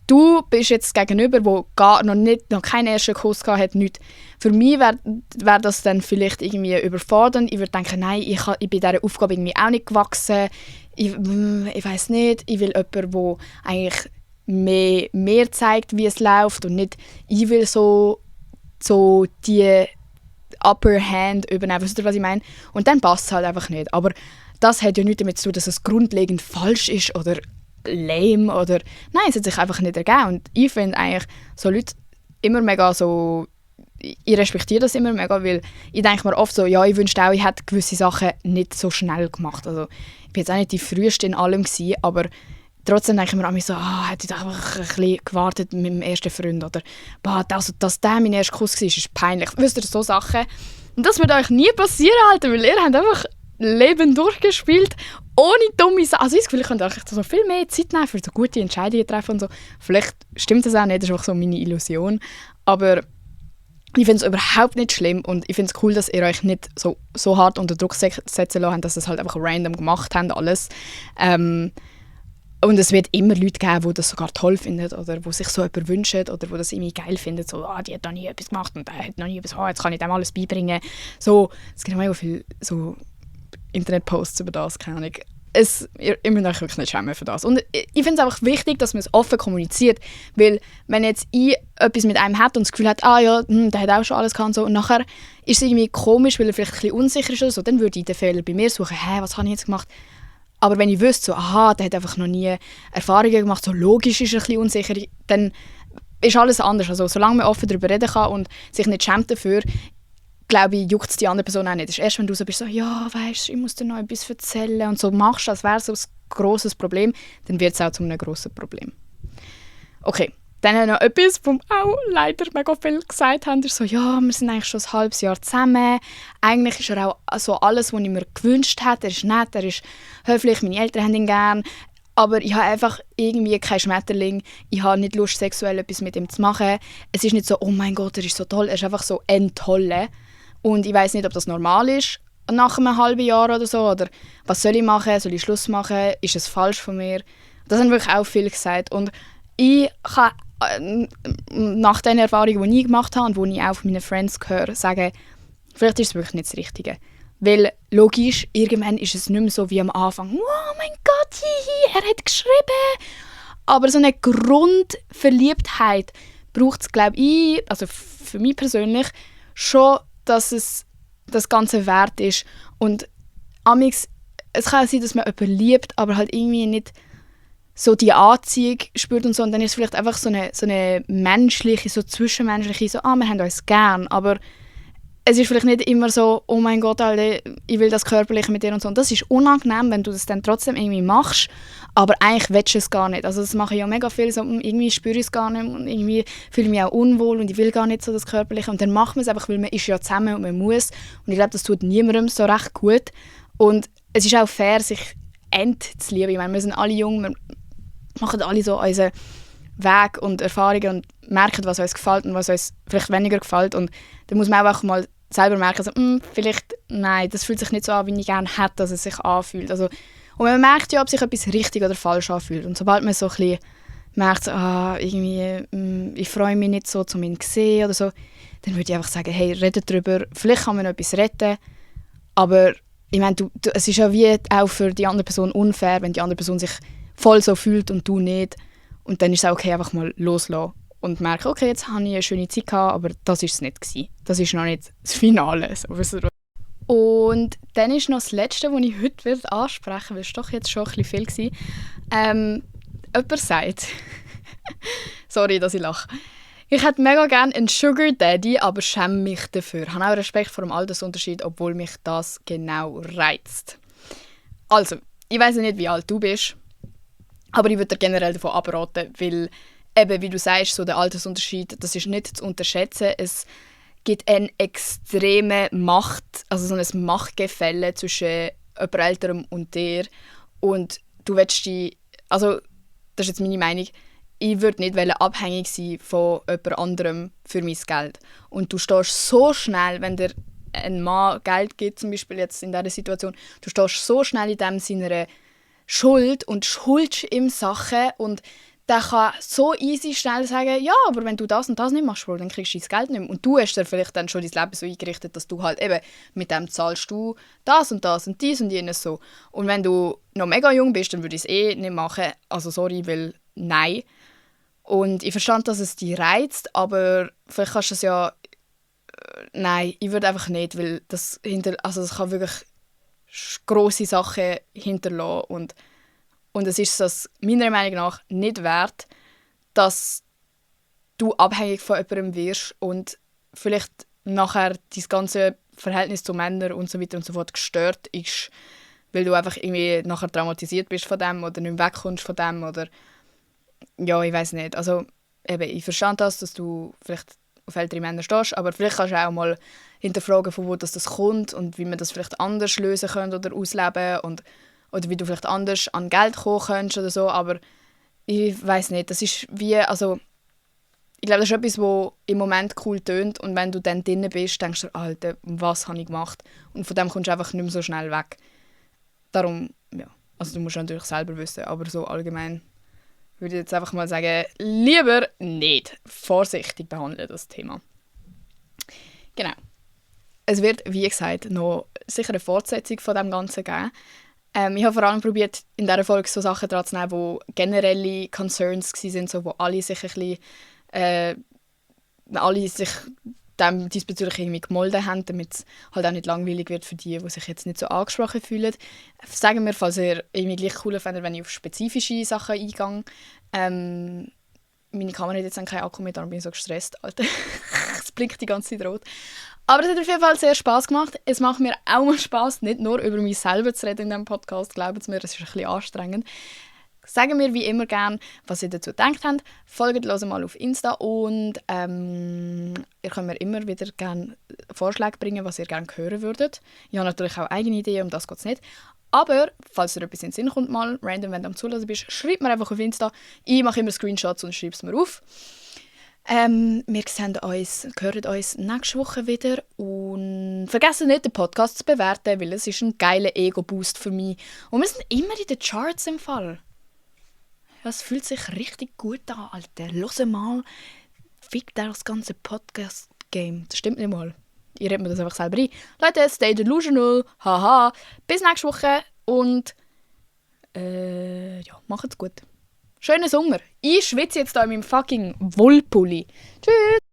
du bist jetzt gegenüber, der noch keinen ersten Kuss gehabt hat, nichts. Für mich wär das dann vielleicht irgendwie überfordernd. Ich würde denken, nein, ich bin dieser Aufgabe irgendwie auch nicht gewachsen. Ich weiss nicht, ich will jemanden, der eigentlich mehr zeigt, wie es läuft und nicht, ich will so die Upper Hand übernehmen. Weißt du, was ich meine? Und dann passt es halt einfach nicht. Aber das hat ja nichts damit zu tun, dass es grundlegend falsch ist oder lame oder... Nein, es hat sich einfach nicht ergeben. Und ich finde eigentlich so Leute immer mega so... Ich respektiere das immer mega, weil ich denke mir oft so, ja, ich wünschte auch, ich hätte gewisse Sachen nicht so schnell gemacht. Also, ich war jetzt auch nicht die Früheste in allem gewesen, aber trotzdem denke ich mir an so, hätte ich doch einfach ein bisschen gewartet mit meinem ersten Freund oder dass der mein erster Kuss war, ist peinlich. Wisst ihr, so Sachen. Und das wird euch nie passieren, Alter, weil ihr habt einfach Leben durchgespielt, ohne dumme Sachen. Also ich das Gefühl, ich könnte euch so viel mehr Zeit nehmen, für so gute Entscheidungen treffen und so. Vielleicht stimmt das auch nicht, das ist einfach so meine Illusion. Aber ich finde es überhaupt nicht schlimm und ich finde es cool, dass ihr euch nicht so hart unter Druck setzen lassen, dass ihr es halt einfach random gemacht habt, alles. Und es wird immer Leute geben, die das sogar toll finden oder die sich so etwas wünschen oder die das irgendwie geil finden. So, die hat noch nie etwas gemacht und der hat noch nie etwas, jetzt kann ich dem alles beibringen. So, es gibt mega viele so Internetposts über das, keine Ahnung. Ich muss euch wirklich nicht schämen für das. Und ich finde es einfach wichtig, dass man es offen kommuniziert, weil wenn jetzt ich etwas mit einem hat und das Gefühl hat, der hat auch schon alles gehabt und so, und nachher ist es irgendwie komisch, weil er vielleicht ein bisschen unsicher ist oder so, dann würde ich den Fehler bei mir suchen, was habe ich jetzt gemacht? Aber wenn ich wüsste, so, der hat einfach noch nie Erfahrungen gemacht, so logisch ist er ein bisschen unsicher, dann ist alles anders. Also solange man offen darüber reden kann und sich nicht schämt dafür, glaube ich, juckt es die andere Person auch nicht. Es ist erst, wenn du so bist, so, ja, weisst, ich muss dir noch etwas erzählen und so machst, als wäre es so ein grosses Problem, dann wird es auch zu einem grossen Problem. Okay, dann noch etwas, was auch leider mega viel gesagt haben, ist so, ja, wir sind eigentlich schon ein halbes Jahr zusammen, eigentlich ist er auch so alles, was ich mir gewünscht hätte, er ist nett, er ist höflich, meine Eltern haben ihn gern, aber ich habe einfach irgendwie keinen Schmetterling, ich habe nicht Lust, sexuell etwas mit ihm zu machen. Es ist nicht so, oh mein Gott, er ist so toll, er ist einfach so ein Tolle. Und ich weiss nicht, ob das normal ist, nach einem halben Jahr oder so, oder was soll ich machen, soll ich Schluss machen, ist es falsch von mir? Das haben wirklich auch viele gesagt und ich kann nach den Erfahrungen, die ich gemacht habe und wo ich auch von meinen Friends höre, sagen, vielleicht ist es wirklich nicht das Richtige. Weil logisch, irgendwann ist es nicht mehr so wie am Anfang. «Oh mein Gott, hihi, er hat geschrieben!» Aber so eine Grundverliebtheit braucht es, glaube ich, also für mich persönlich, schon, dass es das Ganze wert ist. Und amix, es kann sein, dass man jemanden liebt, aber halt irgendwie nicht so die Anziehung spürt und so. Und dann ist es vielleicht einfach so eine menschliche, so zwischenmenschliche, so wir haben uns gern, aber es ist vielleicht nicht immer so, oh mein Gott, Alter, ich will das Körperliche mit dir und so. Und das ist unangenehm, wenn du das dann trotzdem irgendwie machst, aber eigentlich willst du es gar nicht. Also das mache ich ja mega viel, so, irgendwie spüre ich es gar nicht und irgendwie fühle ich mich auch unwohl und ich will gar nicht so das Körperliche. Und dann macht man es einfach, weil man ist ja zusammen und man muss. Und ich glaube, das tut niemandem so recht gut. Und es ist auch fair, sich zu lieben. Ich meine, wir sind alle jung, wir machen alle so unseren Weg und Erfahrungen und merken, was uns gefällt und was uns vielleicht weniger gefällt. Und dann muss man auch mal selber merken, so, vielleicht, nein, das fühlt sich nicht so an, wie ich gerne hätte, dass es sich anfühlt. Also, und man merkt ja, ob sich etwas richtig oder falsch anfühlt. Und sobald man so ein bisschen merkt, so, irgendwie, ich freue mich nicht so, um ihn zu sehen oder so, dann würde ich einfach sagen, hey, redet darüber, vielleicht kann man noch etwas retten, aber ich meine, es ist ja wie auch für die andere Person unfair, wenn die andere Person sich voll so fühlt und du nicht. Und dann ist es auch okay, einfach mal loslassen und merken, okay, jetzt habe ich eine schöne Zeit gehabt, aber das war es nicht gewesen. Das ist noch nicht das Finale. Und dann ist noch das Letzte, was ich heute ansprechen will, weil es doch jetzt schon ein bisschen viel war. Jemand sagt, sorry, dass ich lache, ich hätte mega gerne einen Sugar Daddy, aber schäme mich dafür. Ich habe auch Respekt vor dem Altersunterschied, obwohl mich das genau reizt. Also, ich weiss nicht, wie alt du bist, aber ich würde dir generell davon abraten, weil eben, wie du sagst, so der Altersunterschied, das ist nicht zu unterschätzen. Es gibt eine extreme Macht, also so ein Machtgefälle zwischen jemand Älterem und dir. Und du willst dich, also das ist jetzt meine Meinung, ich würde nicht abhängig sein von jemand anderem für mein Geld. Und du stehst so schnell, wenn dir ein Mann Geld gibt, zum Beispiel jetzt in dieser Situation, du stehst so schnell in dem seiner Schuld und schuldest ihm Sachen und der kann so easy schnell sagen, ja, aber wenn du das und das nicht machst, dann kriegst du dein Geld nicht mehr. Und du hast dir vielleicht dann schon dein Leben so eingerichtet, dass du halt eben, mit dem zahlst du das und das und dies und jenes so. Und wenn du noch mega jung bist, dann würde ich es nicht machen. Also sorry, weil nein. Und ich verstand, dass es dich reizt, aber vielleicht kannst du es ja... nein, ich würde einfach nicht, weil das kann wirklich grosse Sachen hinterlassen. Und es ist das meiner Meinung nach nicht wert, dass du abhängig von jemandem wirst und vielleicht nachher dein ganze Verhältnis zu Männern und so weiter und so fort gestört ist, weil du einfach irgendwie nachher traumatisiert bist von dem oder nicht mehr wegkommst von dem oder ja, ich weiß nicht. Also eben, ich verstand das, dass du vielleicht auf ältere Männer stehst, aber vielleicht kannst du auch mal hinterfragen, von wo das kommt und wie man das vielleicht anders lösen könnte oder ausleben oder wie du vielleicht anders an Geld kommen könntest oder so, aber ich weiß nicht, das ist wie, also ich glaube, das ist etwas, was im Moment cool tönt und wenn du dann drin bist, denkst du, Alter, was habe ich gemacht? Und von dem kommst du einfach nicht mehr so schnell weg. Darum, ja, also du musst natürlich selber wissen, aber so allgemein würde ich jetzt einfach mal sagen, lieber nicht vorsichtig behandeln, das Thema. Genau. Es wird, wie gesagt, noch sicher eine Fortsetzung von dem Ganzen geben. Ich habe vor allem probiert, in dieser Folge so Sachen dran zu nehmen, die generelle Concerns waren, so, wo alle sich ein bisschen, alle sich dem diesbezüglich irgendwie gemolden haben, damit es halt auch nicht langweilig wird für die sich jetzt nicht so angesprochen fühlen. Sagen wir, falls ihr irgendwie gleich cooler findet, wenn ich auf spezifische Sachen eingehe. Meine Kamera hat jetzt keinen Akku mehr, darum bin ich so gestresst, Alter. Es blinkt die ganze Zeit rot. Aber es hat auf jeden Fall sehr Spass gemacht. Es macht mir auch mal Spass, nicht nur über mich selber zu reden in diesem Podcast. Glaubt es mir, es ist ein bisschen anstrengend. Sagen mir wie immer gerne, was ihr dazu gedacht habt. Folgt uns mal auf Insta und ihr könnt mir immer wieder gerne Vorschläge bringen, was ihr gerne hören würdet. Ich habe natürlich auch eigene Ideen, um das geht es nicht. Aber, falls dir etwas in den Sinn kommt, mal random, wenn du am Zuhören bist, schreibt mir einfach auf Insta. Ich mache immer Screenshots und schreibe es mir auf. Wir sehen uns, hören uns nächste Woche wieder und vergesst nicht, den Podcast zu bewerten, weil es ist ein geiler Ego-Boost für mich. Und wir sind immer in den Charts im Fall. Das fühlt sich richtig gut an, Alter. Hör mal, fickt das ganze Podcast-Game. Das stimmt nicht mal. Ich rede mir das einfach selber ein. Leute, stay delusional. Haha. Bis nächste Woche und ja, macht's gut. Schönen Sommer. Ich schwitze jetzt hier in meinem fucking Wollpulli. Tschüss.